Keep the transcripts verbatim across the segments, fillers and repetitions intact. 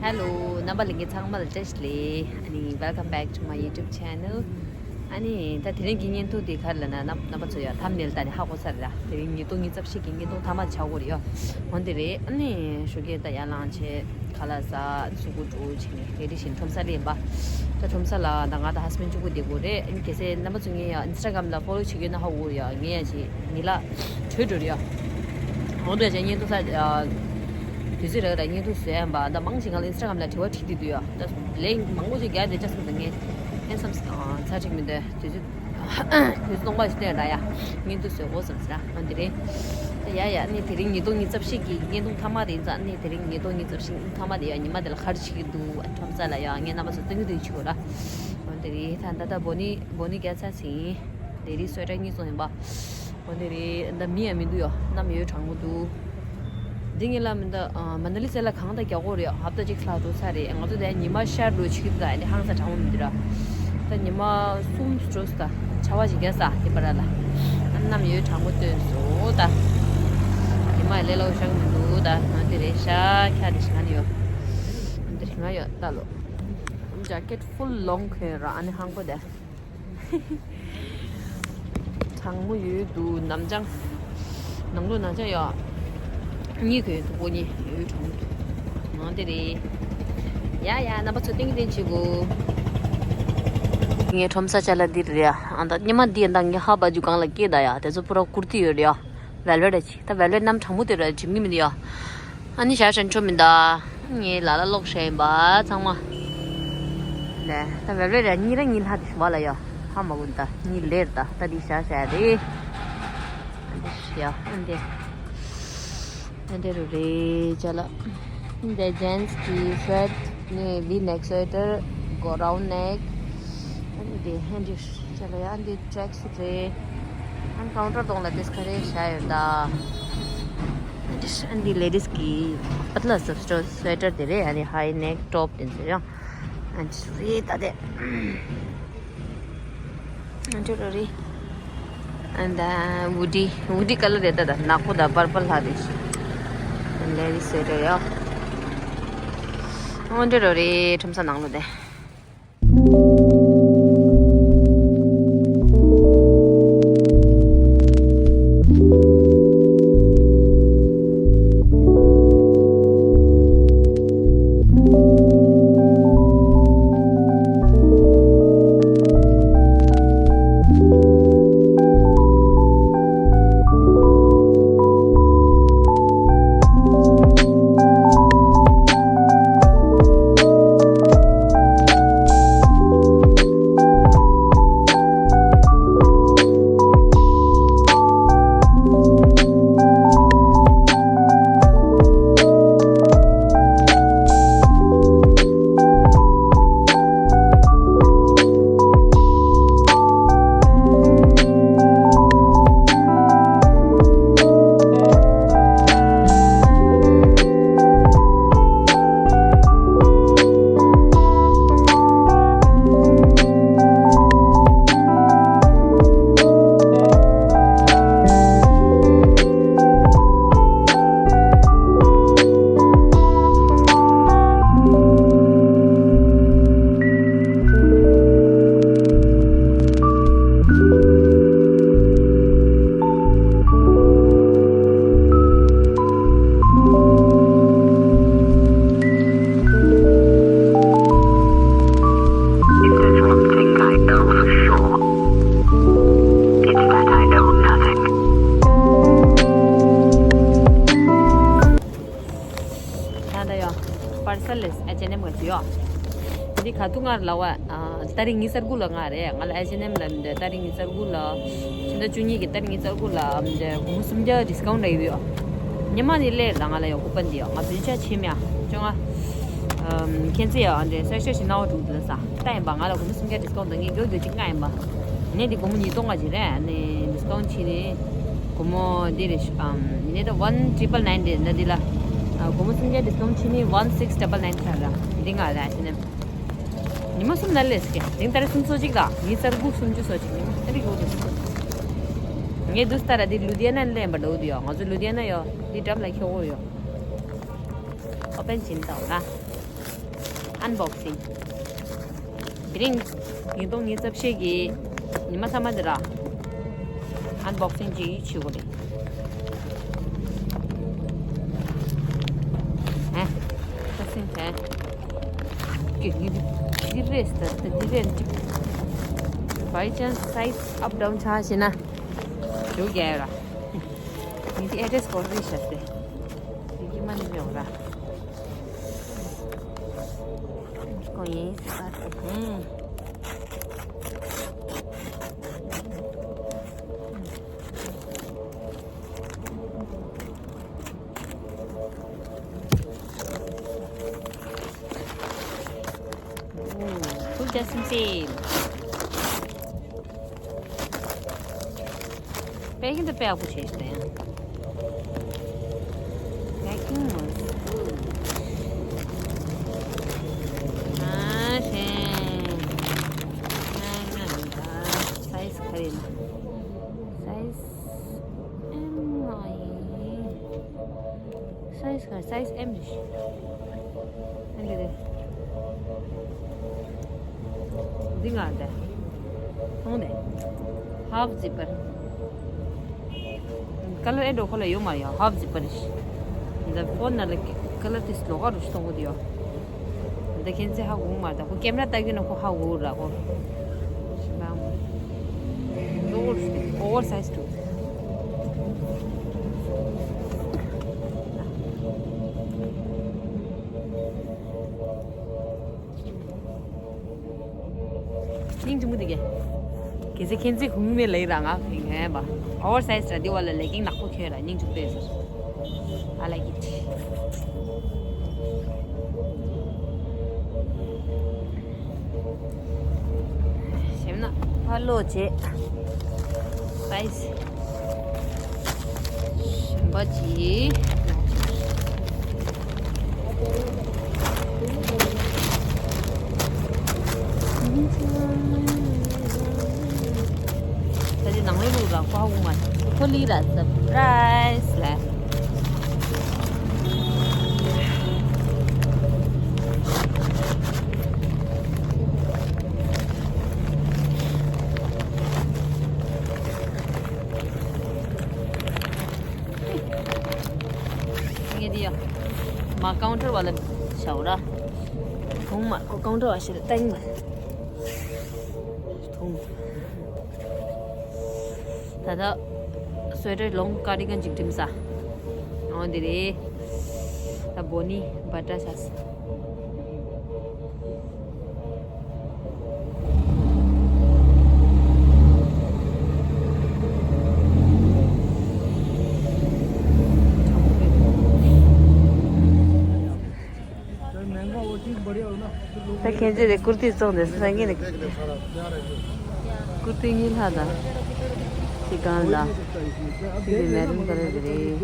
Hello, རྣམ་པ་ལྷན་རྒྱས་ཚང་མ་ལ་བཀྲ་ཤིས་བདེ་ལེགས། ཨ་ནི། Welcome back to my YouTube channel. ཨ་ནི། ད་དེ་རིང་གི་བརྙན་ཐུང་དེ་ག་རེ་ལབ་ན། རྣམ་རྣམ་པ་ཚོ་ཡང་ཐམ་ནེལ་ལྟ་ནས་ཧ་གོ་ཚར་ར། དེ་རིང་ཉིས་སྟོང་ཉི་ཤུ་རྩ་བཞི་གི་བརྙན་ཐུང་མཐའ་མ་ཆགས་ཀྱི་ཡོད་རེད་ཡ། འོ་དེ་རེད། ཨ་ནི་ཞོགས་ཀས་ད་ཡར་ལངས་བྱས་ཁ་ལག་ཟ། གཟུགས་པོ་བཀྲུས་བྱས་ནས་རེ་རེ་བཞིན་ཁྲོམ་ས་སླེབས་པ། ད་ཁྲོམ་ས་ལ་ད་ང་དང་husband གཅིག་པུ་བསྡད་ཀྱི་ཡོད་རེད། ཨ་ནི་གལ་སྲིད་རྣམ་པ་ཚོ་ངའི་ཡང་Instagram ལ་follow བྱེད་ཀྱི་ཡོད་ན་ཧ་གོ་གི་ཡོད་རེད་ཡ། ངས་ཡང་ཅིག་ཉི་ལ་བྲོས་འགྲོ་རེད་ཡ། འོ་དེ་བྱས་བརྙན་ཐུང་ས་ཡ། དུས་ཚོད་རག་ར་བརྙན་ཐུང་བཟོ་ཡ་ཡིན་པ། ད་མང་ཆེ་ང་ལ་Instagram ལ་དྲི་བ་དྲིས་བསྡད་འདུག་ཡ། ད་ལན་མང་པོ་ཅིག་རྒྱག་བསྡད་ཅག་སོང་། ད་ངས་handsome ཚ་གྲིག་མི་འདུག་དུས་ཚོད་དུས་ཚོད་སྟོང་པ་ཞིག་བཏོན་ར་ཡ། བརྙན་ཐུང་བཟོ་དགོས་བསམ་ཟེར་ར། འོ་དེ་རེད། ད་ཡ་ཡ། ཨ་ནི་དེ་རིང་ཉིས་སྟོང་ཉི་ཤུ་རྩ་བཞི་གི་བརྙན་ཐུང་མཐའ་མ་དེ་ཡིན་ཙང་། ཨ་ནི་དེ་རིང་ཉིས་སྟོང་ཉི་ཤུ་རྩ་བཞི་མཐའ་མ་དེ་ཡ། ཉི་མ་དེ་ལ་ག་རེ་བྱེད་ཀྱི་འདུག་ཨ། ཁྲོམ་ས་ལ་ཡ། ངས་རྣམ་པ་ཚོ་སྟོན་གྱི་འདུག་ཆུ་ར། འོ་དེ་རེད། ད་ད་ད་བོ་ནི་བོ་ནི་རྒྱག་ཚར་ཟིན། ལེ་རི་སུ་ཝེ་ཊར་གཉིས་བཙོང་ཡིན་པ། འོ་དེ་རེད། ད་མི་ཡང་མི་འདུག་ཡ། གནམ་ཡོད་གྲང་མོ་འདུག་འདི་ངེད་ལ་མི་འདུག་ཨ། མ་ན་ལི་ཟེར་ལ་གངས་ད་རྒྱག་གོ་རེད། ཧབ་ཏ་གཅིག་ལྷག་འགྲོ་ས་རེད། ང་ཚོ་དེ་ཉི་མ་ཤར་འགྲོ་ཆུ་ཀིབ་ད་ཡ། འདི་ཧང་སང་གྲང་མོ་མི་འདུག་ར། ད་ཉི་མ་གསུམ་འགྲོ་ས། ད་ཆར་པ་ཞིག་རྒྱག་ས་དེ་པར་ལ། ཨ། གནམ་ཡོད་གྲང་མོ་སྟོན་སོང་ད། ཉི་མ་ལས་སླ་པོ་ཤར་གི་མི་འདུག་ད་ང་དེ་རེད་ཤག་ཁྱག་དེ་ཞིག་ང་ནི་ཡོད། འདི་རེད། ང་ཡོད་ད་ལོ། ཇེ་ཀེཊ་ཕུལ་ལོང་གོན་ར། ཨ་ནི་ཧང་པོ་དེ། གྲང་མོ་ཡོད་འདུག་ནམ་བྱང་། ནང་ལོགས་ནང་བྱང་ཡོད། གཉིས་གོན་འདུག་སྒོ་གཉིས་ཡོད། གྲང་མོ་འདུག་ང་དེ་རེད། ཡ་ཡ། རྣམ་པ་ཚོ་ཏིང་ཏིང་བྱེད་དགོས། ངའི་ཁྲོམ་ས་ཅ་ལག་འདི་རེད་ཡ། ཨ། ད་ཉི་མ་འདི་ཡ། ད་ངའི་ཧ་པ་རྒྱུ་གང་ལ་སྐྱེས་ད་ཡ། དེ་ཚོ་པུ་ར་ཀུར་ཏི་ཡོད་རེད་ཡ། ཝེལ་ཝེཊ་ཅིག་ད་ཝེལ་ཝེཊ་གནམ་གྲང་མོ་དེ་ར་འགྲིམ་གི་མི་འདུག་ཡ། ཨ་ནི་ཞག་ཧྲན་ཁྲོ་མི་འདུག་ངའི་ལ་ལ་ལོག་ཤེས་ཡིན་པ་ཚང་མ། ལས་ད་ཝེལ་ཝེཊ་ར་གཉིས་ར་གཉིས་ལྷག་དེ་བ་ལ་ཡ། ཧ་མ་གོ་ད། གཉིས་ལེར་ད། ད་འདི་ཞག་ཞག་རེད། ཨ་འདི་ཡ། ཨ་འདི། ཨ་འདི་རུ་རེད་ཅ་ལག་འདི་ཇེན་སི་གི་སུ་ཝེཊ་ནི། ཝི་ནེག་སུ་ཝེ་ཊར། གོ་རའུན་ནེག་ཨ་འདི། ཨ་འདི་ཅ་ལག་ཡ། ཨ་འདི་ཊེག་སུཊ་རེད། ཨ་ཀའུན་ཊར་གདོང་ལ་དེ་ག་རེ་བཞག་ཡོད་ད། ཨ་འདི་ཨ་འདི་ལེ་ཌིས་ཀྱི་པ་ཏ་ལ་སུ་ཝེ་ཊར་དེ་རེད། ཨ་ནི་ཧའི་ནེག་ཊོབ་དེ་ཚོ་ཡང་ཨ་འདི་རེད་ད་དེ། ཨ་འདི་རེད། ཨ་ད་ཝུ་ཌི་ཝུ་ཌི་ཀ་ལར་རེད་ད། ད་ནག་པོ་དང་པར་པལ་ལྷག་དེ་ཞིག་ལེ་ཌིས་སུ་ཝེ་ཊར་ཡ། ཨ་འདི་རེད། ཁྲོམ་ས་ནང་ལོགས་དེ། If there's one thing I know for sure, it's that I know nothing. ད་ད་ཡོ། པར་སལ་ལེས་ཨེཆ་ཨེན་ཨེམ་ག་ཅི་ཡོ། འདི་ཁ་ཐུག་ང་ར་ལ་བ། ཨ། ཏ་རིག་ཉི་ཤུ་རྩ་དགུ་ལ་ང་རེད། ང་ལ་ཨེཆ་ཨེན་ཨེམ་ལ་མི་འདོད། ཏ་རིག་ཉི་ཤུ་རྩ་དགུ་ལ། ཕྱི་ཟླ་བཅུ་གཉིས་ཀྱི་ཏ་རིག་ཉི་ཤུ་རྩ་དགུ་ལ་མི་འདོད། སྒོར་མོ་སུམ་བརྒྱ་ཌི་སི་ཀའུན་ཊ་ཡོད་ཡོ། ཉི་མ་ནི་ལེར་ད་ང་ལ་ཡོ། ཀུ་པན་འདི་ཡོ། ང་བོད་ཆ་ཆེ་མེད་ཨ། བཅོ་ལྔ། ཨམ། ཁྱེད་ཚོས་ཡང་འདྲེ་གསར་ཤོག་ཞིག་གནང་བ་འགྲོ་འདུག་ལ་ས། ད་ཡིན་པ་ང་ལ་སྒོར་མོ་སུམ་བརྒྱ་ཌི་སི་ཀའུན་ཊི་དང་ངས་མགྱོགས་མགྱོགས་ཅིག་མངགས་ཡིན་པ། ནས་འདི་སྒོར་མོ་ཉིས་སྟོང་ལྔ་ཅིག་རེད། ནས་ཌི་སི་ཀའུན་ཊི་བྱས་ནས་སྒོར་མོ་འདི་རེད་ཤག་ཨམ། ཡིན་ནའི་ད་one triple nine རེད་ད་འདི་ལ། ཨ། སྒོར་མོ་སུམ་བརྒྱ་ཌི་སི་ཀའུན་ཊི་བྱས་ནས་one six double nine ཆགས་ར། འདི་ང་ར་ཨེཆ་ཨེན་ཨེམ། ཉི་མ་གསུམ་ན་ལས་ཀྱི་དེང་ད་རེས་སུམ་ཅུ་སོ་གཅིག་དང་ཉི་ཤུ་རྩ་དགུ་སུམ་ཅུ་སོ་གཅིག་ཉི་མ་ད་རེས་ཡོད་རེད། ངས་འདུག་སྟ་ར་འདི་ལུ་དི་ཡ་ན་ལེན་པ་འདྲ་བོ་འདུག་ཡོ། ང་ཚོ་ལུ་དི་ཡ་ན་ཡོ། འདི་འགྲམ་ལ་ཁྱོད་འོ་ཡོ། ཨོ་པན་བྱིན་དང་ལ། ཨན་བོག་སིང་། དེ་རིང་ཉིས་སྟོང་ཉི་ཤུ་རྩ་བཞི་གི་ཉི་མ་མཐའ་མ་འདི་ར། ཨན་བོག་སིང་ཅིག་བྱེད་དགོས་རེད། ཧེ། ཁ་སེང་ཧེ། ཀྱི་ནི་འདི་རེད་ཟེར་ཏེ་འདི་རེད་འདི། By chance size up down ཆགས་ཤེ་ན། ཇོ་རྒྱལ་ར། ནི་འདི་ཨེ་ཌེ་སི་སྐོར་རེད་ཤ་སྟེ། འདི་ཀྱི་མ་ནི་མེད་ར། ཁོ་ཡིན་ཟེར་པ་དེ། ཧུམ། ཨོ། ཐུགས་རྗེ་ཆེ། Packing དེ་དཔེ་ཡག་པོ་བྱས་ཤག་ཡང་། Packing was good. ཨ་ཧྲེང་། ཨ་ང་ཡིན་ད། སའི་ཛི་ག་རེ་ཡིན། སའི་ཛི་ཨེམ་མ་ཡིན། སའི་ཛི་ག་རེ། སའི་ཛི་ཨེམ་རེད་ཤག་ཨ་འདི་རེད། འདི་ང་འདི། མཐོང་ནས། ཧབ་ཛི་པར། ཀ་ལར་ཨེ་འགྲོ་ཁོ་ལ་ཡོད་མ་ཡོད། ཧབ་ཛི་པར་རེད་ཤག་འདི་ཕོན་ནང་ལ་ཀ་ལར་དེ་ལོགས་ཀ་རུ་ཞིག་གཏོང་གི་འདུག་ཡོད། འདི་ཁྱེད་ཚོས་ཧ་གོ་མ་ད། ཁོ་ཀེམ་ར་ལྟ་གི་ན་ཁོ་ཧ་གོ་ར་ཁོ། ཨོ་ཝར་སའི་ཛི་ཏོ། སྙིང་རྗེ་མོ་འདི་གས། གལ་སྲིད་ཁྱེད་ཚོས་གོང་མའི་ལས་ར་ང་ཡིན་ངན་པ། ཨོ་ཝར་སའི་ཛི་ར་འདི་བ་ལ་ལེ་གིང་ནག་པོ་ཁྱོད་ར་སྙིང་རྗེ་པོ་ཟེར། I like it. ཞེམ་ན་ཕ་ལོ་བྱེད། སའི་ཛི་གཞན་པ་ཅིག་ད་ཅི་ནང་ལོགས་ལ་ཀ་བ་མ་ཁོ་ལི་ར་སར་པ་རའི་ཛི་ལ། ངས་འདི་ཡ། མ་ཀའུན་ཊར་བ་ལ་བྱའོ་ར། ཐུང་མ་ཁོ་ཀའུན་ཊར་བ་ཞིག་ལ་ཏང་མ། ཐུང་། ད་ལྟ་སུ་ཝེ་ཊར་ལོང་ཀར་ཌི་གན་ཅིག་འགྲིམ་ས། འོ་འདི་རེད། ད་བོ་ནི་བ་ཏྲ་ཤ་ས། ད་ཁྱེད་ཚོས་དེ་ཀུར་ཏི་བཙོང་དེ་སང་གིན་ནས། ཀུར་ཏི་གཉིས་ལྷག་དང་། གཅིག་གང་ལ། གཅིག་དེ་མེ་རུན་ཀ་ལར་དེ་རེད།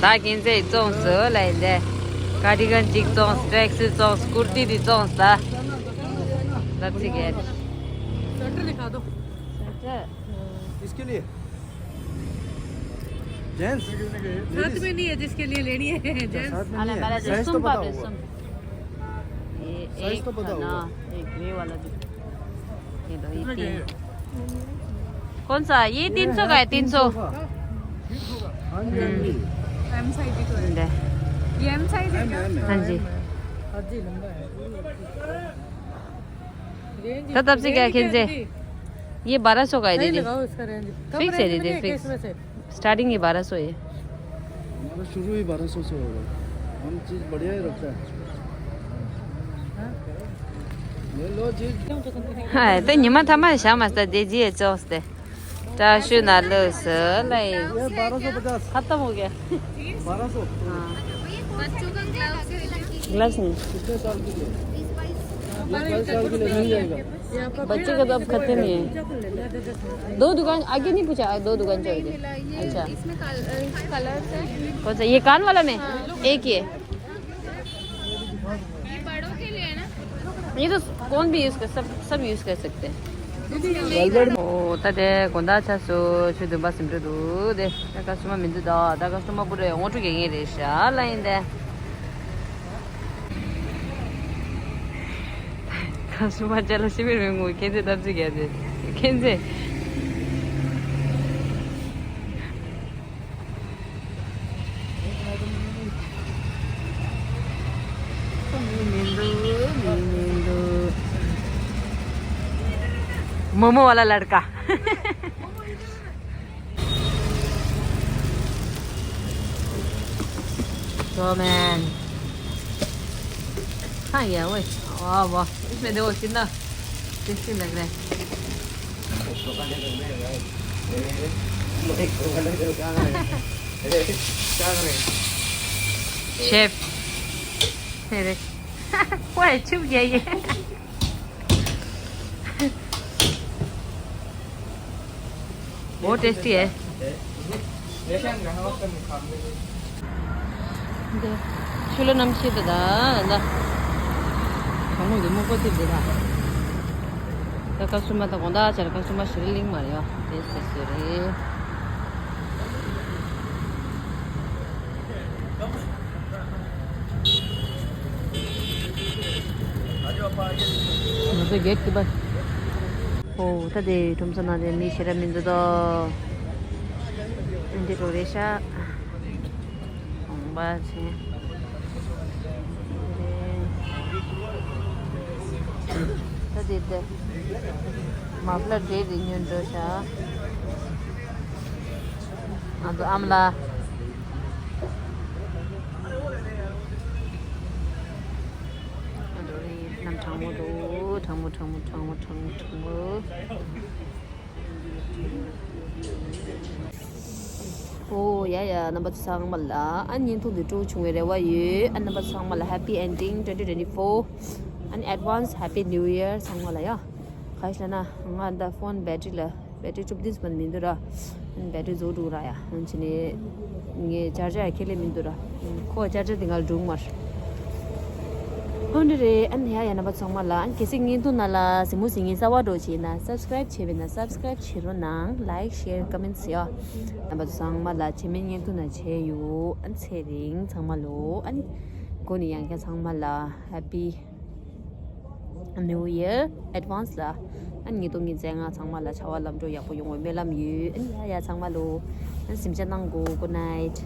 ད་ཁྱེད་ཚོས་བཙོང་ཟེར་ལ་ཡིན་ཏེ། ཀར་ཌི་གན་གཅིག་བཙོང་། ཊྲེག་སུཊ་བཙོང་། ཀུར་ཏི་དེ་བཙོང་ད། ད་ཚིག་གེ། इसके लिए। जेंट्स। साथ में नहीं है जिसके लिए लेनी है, जेंट्स। साथ में नहीं है। साइज तो बताओ। ये साइज तो बताओ। ये ग्रे वाला जो, ये दो, ये तीन। कौन सा? ये तीन सौ का है, तीन सौ। हाँ जी, हाँ जी। एम साइज ही तो है। ये एम साइज है क्या? हाँ जी। हाँ जी, लंबा है। रेंज तो तब से क्या खींचे? ये बारह सौ का है दीदी। लगाओ इसका रेंज। फिक्स है दीदी, फिक्स। स्टार्टिंग ही बारह सौ है। हमारा शुरू ही बारह सौ से होगा। हम चीज बढ़िया ही रखते हैं। ये लो जी। हाँ, तो निमा था मैं शाम asta दे जी चौस दे। टा शु ना लो सो लाई। ये बारह सौ पचास। खत्म हो गया। बारह सौ। हाँ। बच्चों का ग्लव्स है। ग्लव्स नहीं। कितने साल के लिए? ये बाईस साल के लिए मिल जाएगा। बच्चे का तो अब खत्म ही है। दो दुकान आगे नहीं पूछा, दो दुकान छोड़ के। अच्छा। इसमें कल-, अ, कलर्स है। कौन सा? ये कान वाला में? हाँ। एक ही है। ये बड़ों के लिए है ना? ये तो कौन भी यूज़ कर, सब, सब यूज़ कर सकते हैं। ཨོ་ད་དེ་དགོང་དག་ཆགས་སོང་། ཆུ་བདུན་པ་ཟིན་འགྲོ་འདུག་དེ་ད་ཀ་སུ་མ་མི་འདུག་ད་ད་ཀ་སུ་མ་པུ་རེ་ངོ་སྤྲོད་རྒྱག་མཁན་རེད་ཤག་ལ་ཡིན་ཏེ། ཁ་སུ་མ་ཅ་ལ་ཤི་མིར་མི་ངུ་ཁྱེད་ཚེ་ཐབས་ཚིག་ག་ཚེ་ཁྱེད་ཚེ། मोमो वाला लड़का। तो मैं खा गया वो। वाह वाह, इसमें देखो कितना टेस्टी लग रहा है। शेफ। मेरे वो है, छुप गया ये। बहुत टेस्टी है। ཆུ་ལ་གནམ་གཤིས་དེ་དང་ད་གང་མོ་གི་སྨུག་པ་དེ་དེ་དང་། ད་ཀ་སུ་མ་ད་དགོང་དག་ཆར་ཀ་སུ་མ་ཤི་རི་ལིང་མ་རེད་ཡ། དེ་སེ་སེ་རེད། ང་ཚོ་གེད་ཀྱི་པ། ཨོ་ད་དེ་ཁྲོམ་ས་ནང་དེ་མི་ཞེ་དྲག་མི་འདུག་དོ། ཨེ་འདྲ་འགྲོ་རེད་ཤག་གོང་པ་ཆེ། ད་དེ་དེ་མ་ཕླ་འདྲེ་རེ་ཉོས་འགྲོ་ཤག་ང་ཚོ་ཨ་མ་ལགས། ཨ་འགྲོ་རེད། གནམ་གྲང་མོ་འདུག་གྲང་མོ་གྲང་མོ་གྲང་མོ་གྲང་མོ་གྲང་མོ། ཨོ་ཡ་ཡ། རྣམ་པ་ཚོ་ཚང་མ་ལ་ཨ་བརྙན་ཐུང་འདི་སྤྲོ་བྱུང་བའི་རེ་བ་ཡོད། ཨ་རྣམ་པ་ཚོ་ཚང་མ་ལ་Happy Ending twenty twenty-four and advance Happy New Year ཚང་མ་ལ་ཡ། ག་ཞེ་ན་ང་ད་ཕོན་བེ་ཊི་རི་ལ་བེ་ཊི་རི་བཅུ་བདུན་ཙམ་མི་འདུག་ར། བེ་ཊི་རི་རྫོགས་འགྲོ་ར་ཡ། ཨ་ནི་ཕྱི་ནས་ངས་ཅར་ཇར་ཡ་ཁས་ལེན་མི་འདུག་ར། ཁོ་ཅར་ཇར་དེ་ང་ལ་འགྲུག་མར། འོ་འདི་རེད། ཨ་ནི་ཡ་ཡ་རྣམ་པ་ཚང་མ་ལ་ཨ་ནི་གལ་སྲིད་བརྙན་ཐུང་ནང་ལ་གཟིགས་མོ་གཟིགས་མཁན་གསར་པ་འགྲོ་བྱས་ན་སབ་སི་ཀ་རེབ་བྱས་པས་ན་སབ་སི་ཀ་རེབ་བྱེད་རོགས་གནང་། ལའིཀ་ཤེར་ཀོ་མེན་ཊི་ཡ། རྣམ་པ་ཚོ་ཚང་མ་ལ་རྗེས་མའི་བརྙན་ཐུང་ནང་མཇལ་ཡོང་། ཨ་ནི་ཚེ་རིང་ཚང་མ་ལོ། ཨ་ནི་འགོ་ནས་ཡང་བསྐྱར་ཚང་མ་ལ་Happy New Year advance ལ། ཨ་ནི་ཉིས་སྟོང་ཉི་ཤུ་རྩ་ལྔ་ཚང་མ་ལ་བྱ་བ་ལམ་འགྲོ་ཡག་པོ་ཡོང་བའི་སྨོན་ལམ་ཡོད། ཨ་ནི་ཡ་ཡ་ཚང་མ་ལོ། ཨ་ནི་གཟིམ་འཇག་གནང་གོ། Good night.